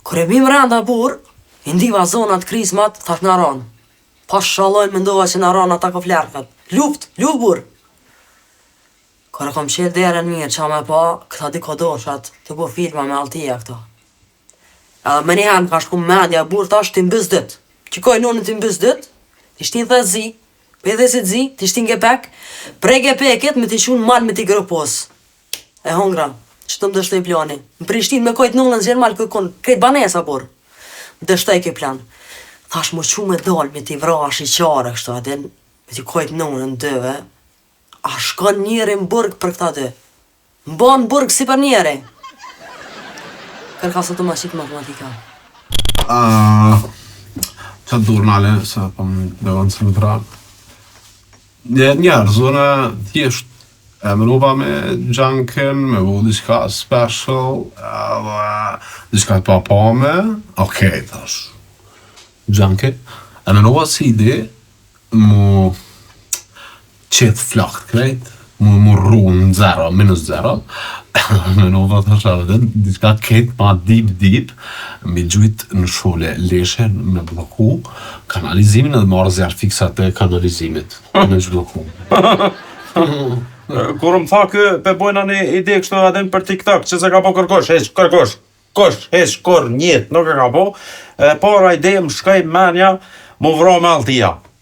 Kur e bi mrenda burr, i ndiva zonat krismat, thash na ranë. Pash Allahun mendova që na ranë ata koflerkat. Luft, luft burr! Kur e kom çel derën mirë ça me pa, këta dy kodoshat tu bo filma me alltia këto. Edhe menjëherë më ka shku mendja burr tash t'i mbys dyt. Qikoj nonën t'i mbys dyt, t'i shtin the zi, prej thesit zi, t'i shtin gepek, prej gepekit me t'i çu në mal me t'i gropos. E hongra, qëtu më dështoi plani. Në Prishtinë me kojt nonën s'gjen mal kërkun, krejt banesa burr. Më dështoi ky plan. Thash mu çu me dal me t'i vra ashiqare kështu, a din, me t'i kojt nonën dyve. A shkon njeri në burg për këta dy? M'ban në burg si për njeri! Kërka sot të ma qit matematika. Qa dur nale, se po më dëgon se më pra. Një njerëz, unë thjesht e menova me Junkin, me bo diçka special, edhe diçka të papame, okej, thash. Junkin, e menova si ide, mu qet flakt krejt, mu mu rru në zero, minus zero, menova thash edhe diçka krejt ma deep deep, mi gjujt në shole leshin me blloku kanalizimin edhe marrë zjarrfiksat e kanalizimit me zhblloku. Kur më tha kë, pe bojna një ide kështu edhe për TikTok, që se ka bo kërkosh, heq, kërkosh, kosh, heq, kur, njet, nuk e ka bo, e para ide më shkoj menja, mu vra me alltia.